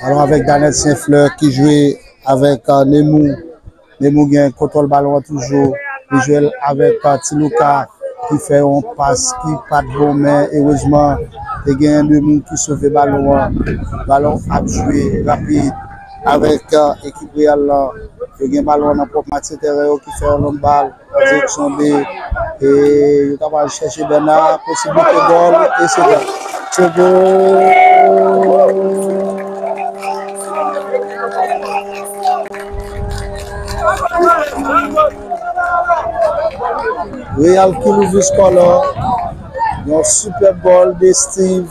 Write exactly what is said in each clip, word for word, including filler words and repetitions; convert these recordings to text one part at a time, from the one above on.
Alon avèk Danel Saint Fleur ki jwe avèk, euh, Nemou. Nemou gen kontwòl balon an toujou. Li jwe l avèk, euh, Ti Louka ki fè yon pas ki pa t bon, men erezman, te gen Nemou ki sove balon an. Balon ap jwe rapid avèk, euh, ekip Reyal lan. Yo gen balon an nan pwòp matye teren yo ki fè yon long bal. An direksyon de, e, yo ta pral chèche Bèna, posiblite gòl, e se gòl. Se gòl! Reyal ki louvri skò la. Yon sipèb gòl de Steve.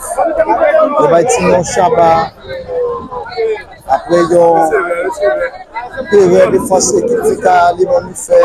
Yo bay ti non Chaba. Apre yon erè defans ekip Tika li menm li fè.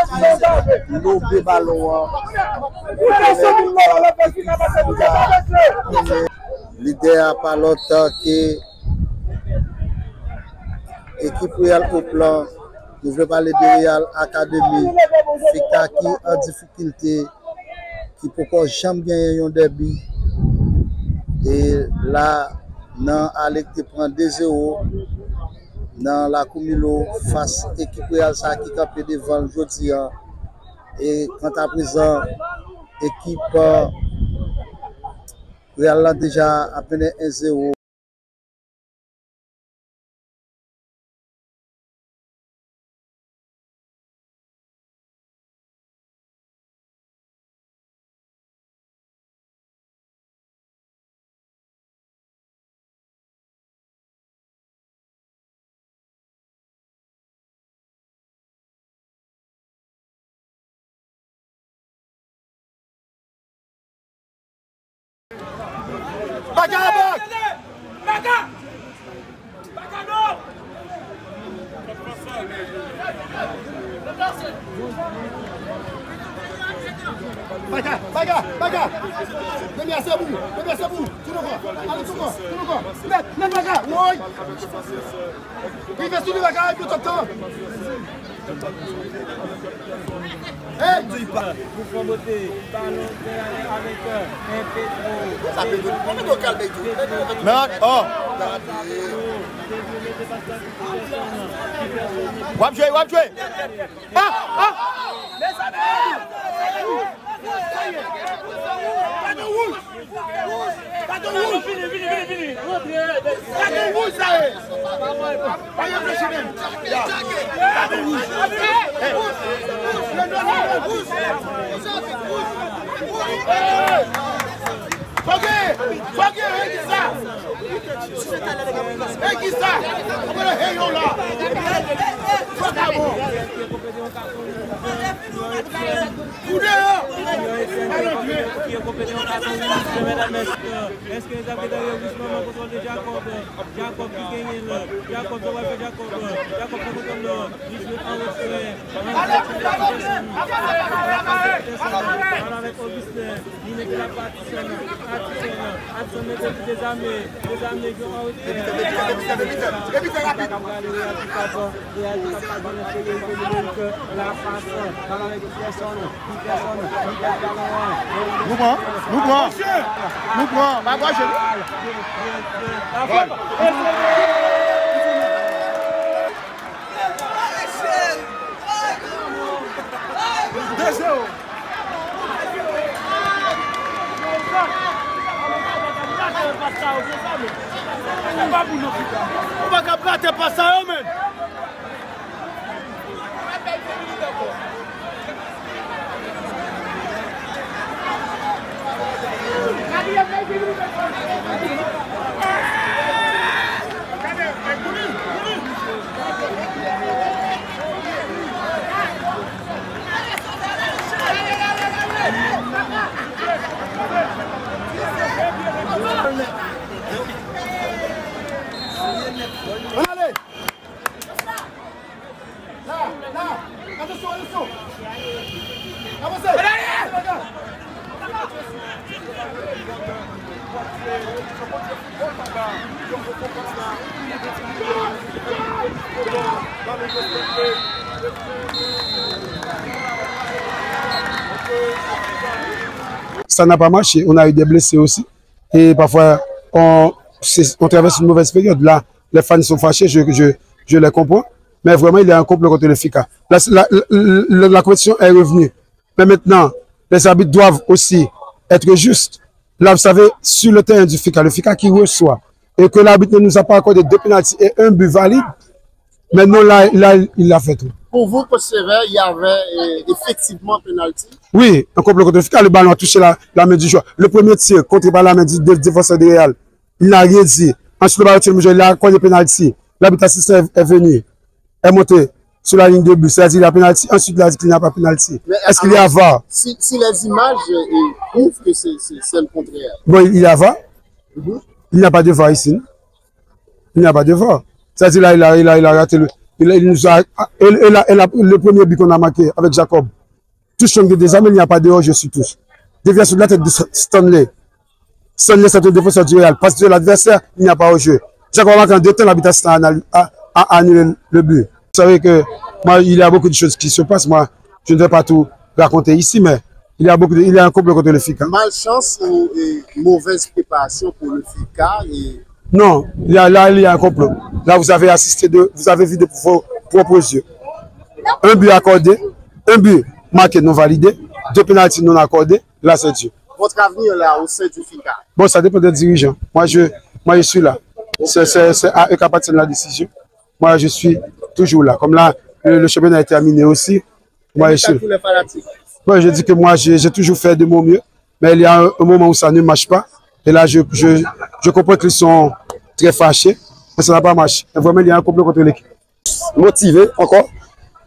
Steve ki lobe balon an. Lidè a pa lòt ke ekip Reyal Oplan. Nou vle pale de Reyal Akademi. Fika ki an difikilte, ki poko janm genyen yon dèbi. E la, nan ale ki te pran de zewo nan lakou Milo fas ekip Reyal sa ki kanpe devan l jodi a. E kanta prezan, ekip, euh, Reyal la deja ap mennen en zewo. Baka, bak! Baka! Baka, non! Baka, baka, baka! Premye se pou, premye se pou, tout ankò, ale tout ankò, tout ankò, nèt, nèt baka, woy! Rive sou li baka, epi tout tan! Hey! Pou fè bote, balon, avèk, euh, en Pedro. Sa Pedro, Pedro kalme tou. Mèt, oh. W ap jwe, w ap jwe. Ah, ah. Katon wouj! Katon wouj! Katon wouj sa ye! Pa reflechi menm! Katon wouj! Wouj! Wouj! Fòke! Fòke! Hey, kisa? Hey, kisa? Fòke! Hey, yo la! Fòke bon! Pou deyò! Ki konplete yon katon wouj, mesye, medam, mesye. Èske Zak te dèyè wouj manman kontwòl de Jacob? Jacob ki genyen l. Jacob, sa w ap fè Jacob? Jacob pran kontwòl nan. Li jwe an retrè. An retrè, Peterson. Peterson. Peterson. Bal avèk Augustin. Li mete la pa Atison. Atison. Atison mete pou Dezame. Dezame jwe an retrè. Dezame. Dezame. Dezame. Dezame. Dezame. Reyal ki t ap pale, Reyal ki t ap pale nan serye, li te di menm ke la pas, bal avèk Peterson, Peterson, Peterson, balon an. Nou pran, nou pran, nou pran, pa gòje nou. De zewo. Ou pa ka rate pas sa yo, menn. Ça n'a pas marché, on a eu des blessés aussi. Et parfois, on, c'est- on traverse une mauvaise période. Là, les fans sont fâchés, je, je, je les comprends. Mais vraiment, il y a un complot contre le FICA. La, la, la, la- la compétition est revenue. Mais maintenant, les arbitres doivent aussi être justes. Là, vous savez, sur le terrain du FICA, le FICA qui reçoit, et que l'arbitre ne nous a pas accordé deux pénaltys et un but valide, maintenant, là, là, il a fait tout. Pour vous, coach Sévère, il y avait euh, effectivement pénalty? Oui, un complot contre le FICA, le ballon a touché la, la main du joueur. Le premier tir, contré par la main du dé- défenseur de Real, il n'a rien dit. Ensuite, le ballon a touché le joueur, il a accordé pénalty. L'arbitre assistant est, est venu, est monté sur la ligne de but. C'est-à-dire, il y a pénalty. Ensuite, il a dit qu'il n'y a pas pénalty. Mais Est-ce qu'il y a alors, VAR? Si, si les images euh, prouvent que c'est c'est- c'est le contraire. Bon, il y a VAR. Mhm. Il n'y a pas de VAR ici. Il n'y a pas de VAR. C'est-à-dire, là, il a, il a, il a raté le. Il, il nous a, et, et là, et là, le premier but qu'on a marqué avec Jacob, touche, il y a pas de hors-jeu sur touche. Déviation de la tête de Stanley. Stanley, c'est un défenseur du Real. Passe de l'adversaire, il n'y a pas hors-jeu. Jacob a marqué en deux temps, l'arbitre a, a, a annulé le but. Vous savez que moi, il y a beaucoup de choses qui se passent. Moi, je ne vais pas tout raconter ici, mais il y a beaucoup de, il y a un complot contre le FICA. Malchance ou euh, mauvaise préparation pour le FICA et Non, il y a, là, il y a un complot. Là, vous avez assisté, de, vous avez vu de vos propres yeux. Un but accordé, un but marqué non validé, deux pénaltys non accordés, là, c'est Dieu. Votre avenir là, au sein du FICA? Bon, ça dépend des dirigeants. Moi, je, moi, je suis là. C'est c'est- c'est à eux qu'appartient la décision. Moi, je suis toujours là. Comme là, le, le championnat est terminé aussi, moi, je suis. Pour les fanatiques. Moi, je dis que moi, j'ai j'ai toujours fait de mon mieux. Mais il y a un, un moment où ça ne marche pas. Et là, je, je, je comprends qu'ils sont très fâchés. Mais ça n'a pas marché. Et vraiment, il y a un complot contre l'équipe. Motive ankò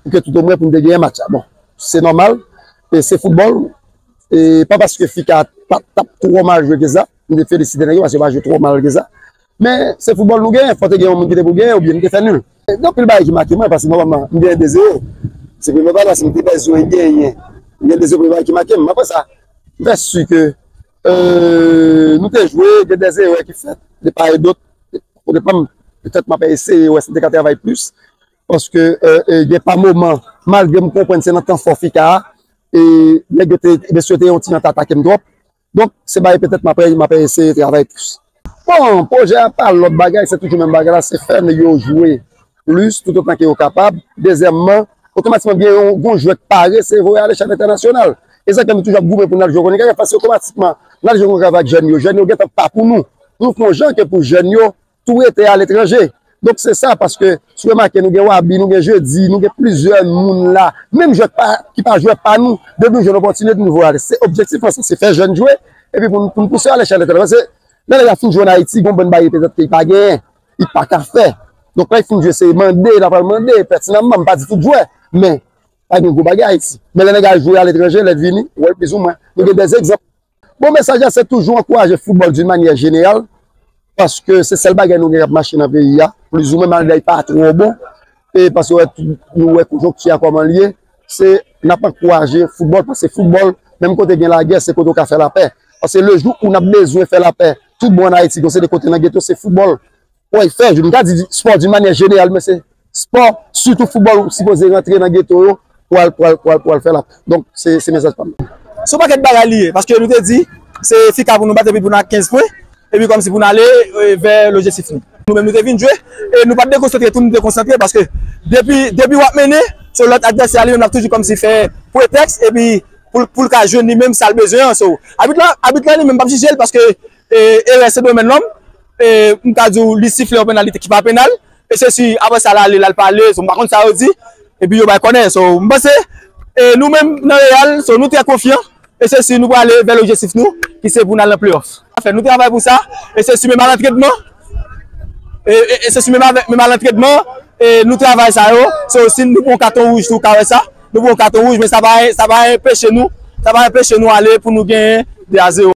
pou ke toutomwen pou n te genyen match la. Bon, se nòmal, e se foutbòl, e pa paske FICA pa t ap twò mal jwe ke sa, m te felisite nèg yo paske yo pa jwe twò mal ke sa. Men se foutbòl nou genyen, fò te gen yon moun ki te pou genyen oubyen nou te fè nil. Gen anpil bagay ki make mwen paske nòmalman m genyen de zewo. Se premye bagay paske m te bezwen genyen. M gen de zewo, premye bagay ki make m. Apre sa, m fè si ke euh, nou te jwe, gen de erè ki fèt de part et d'autre. Pou depann, petèt m ap eseye wè si m te ka travay plis. Paske euh, euh, gen pa moman, malgre m konprann se nan tan fò FICA a, e nèg yo te, mesye yo te yon ti jan t atake m twòp. Donk, se bagay petèt m ap, m ap eseye travay plis. Bon, pwojè a pa lòt bagay, se toujou menm bagay la, se fè nèg yo jwe plis, toutotan ke yo kapab. Dezyèmman, otomatikman gen yon, gon jwè k pare, se voye al echèl entènasyonal. E sa k fè nou toujou ap goumen pou n al jwe konkakaf, paske otomatikman, n al jwe konkakaf ak jèn yo. Jèn yo gentan pa pou nou. Nou fè yon jan ke pou jèn yo tou rete aletranje. Donk se sa, paske si w remake, nou gen Wabi, nou gen Jedi, nou gen plizyè moun la. Menm jwè k pa, ki pa jwè pa nou, depi nou jwenn opòtinite, nou voye ale. Se objektif lan sa, se fè jèn jwe, epi pou n, pou n pouse yo al echèl entènasyonal. Paske lè nèg la fin jwe ann Ayiti, gon bann bagay petèt ke li pa genyen, li pa ka fè. Donk lè l fin jwe, se mande, l ap al mande, pètinamman, m pa di tout jwè, men pa gen gwo bagay Ayiti. Men lè nèg la jwe aletranje, lè l vini, ou wè l plizoumwen. Nou gen de egzanp. Bon, mesaj la, se toujou ankouraje foutbòl d'une manière générale, paske se sèl bagay nou gen k ap mache nan peyi a, plizoumwen, malgre li pa twò bon, e paske wè, nou wè konjonkti a kòman l ye, se n ap ankouraje foutbòl, paske foutbòl, menm kote gen lagè, se kote w ka fè lapè. Paske le jou ou n ap bezwen fè lapè, tout bon ann Ayiti, gon seri de kote nan geto, se foutbòl. Wi, fè, m ka di spò d'une manière générale, men se spò, sitou foutbòl, ou sipoze rantre nan geto yo pou al, pou al, pou al, pou al fè lapè. Donk, se, se mesaj pa m. Se yon pakèt bagay li ye, paske nou te di, se FICA pou nou bat epi pou n a kenz pwen, epi kòmsi pou n ale euh, vè lojektif nou. Nou menm nou te vin jwe, e nou pa t dekonsantre tou, nou te konsantre, paske depi, depi w ap mennen, se lòt advèsè a li menm l ap toujou kòmsi fè pretèks, epi pou, pou l ka jwenn li menm sa l bezwen an. So, abit la, abit la li menm p ap jije l, paske e, erè se domèn lòm. E, m ka di w, li sifle yon penalite ki pa penal. E se si, apre sa, l ale, l al pale, so, m pa konn sa yo di. Epi yo bay kònè. So, m panse, e, nou menm nan Real, so, nou trè konfyan. E se si nou prale vè lobjektif nou, ki se pou n al nan playoff. Anfen, nou travay pou sa. E se si menm a lantrenman, e, e, e se si menm avèk, menm a lantrenman, e, nou travay sa yo. So, si nou pran yon katon wouj tou, w ka wè sa. Nou pran yon katon wouj, men sa pa, sa pa enpeche nou, sa pa enpeche nou ale pou nou genyen de a zewo.